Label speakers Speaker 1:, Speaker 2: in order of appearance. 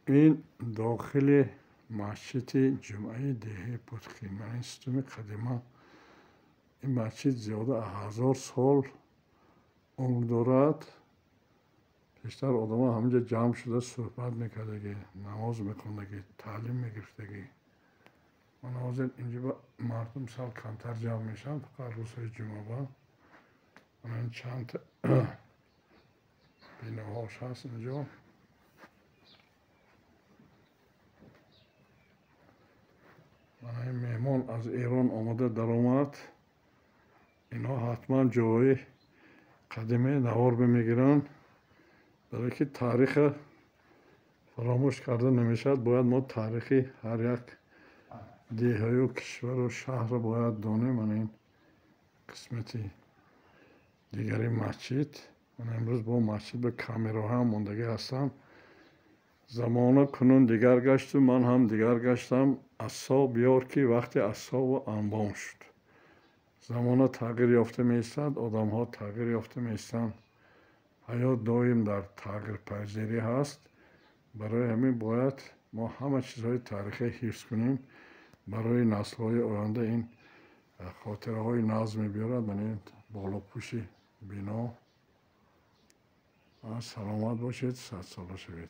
Speaker 1: Ин дохили масҷиди ҷумъаи деҳаи Путхин. Мана ин сутуни қадима. Ин масҷид зиёда аз 1000 сол умр дорад. Пештар одамон ҳаминҷо ҷамъ шуда суҳбат мекардагӣ, намоз мехондагӣ, таълим мегирифтагӣ. Мана ҳозир инҷо мардум сал камтар ҷамъ мешаванд, фақат рӯзҳои ҷумъаба. Мана ин чанд биноҳош ҳаст инҷо. Мана ин меҳмон аз Эрон омада даромад. Инҳо ҳатман ҷойи қадимаи навор мегиранд, барое ки таъриха фаромӯш карда намешавад. Бояд мо таърихи ҳар як деҳаю кишвару шаҳрро бояд донем. Мана ин қисмати дигари масҷид. Мана имрӯз бо масҷид ба камераҳоам мондагӣ ҳастанд. Замона кунун дигар гашту ман ҳам дигар гаштам. Асо биёр, ки вақти асову анбом шуд. Замона тағйир ёфта меистад, одамҳо тағйир ёфта меистанд. Ҳаёт доим дар тағйирпазирӣ ҳаст. Барои ҳамин бояд мо ҳама чизҳои таърихӣ ҳифз кунем. Барои наслҳои оянда ин хотираҳои нағз мебиёрад. Мана ин болопӯши бино. Саломат бошед, садсола шавед.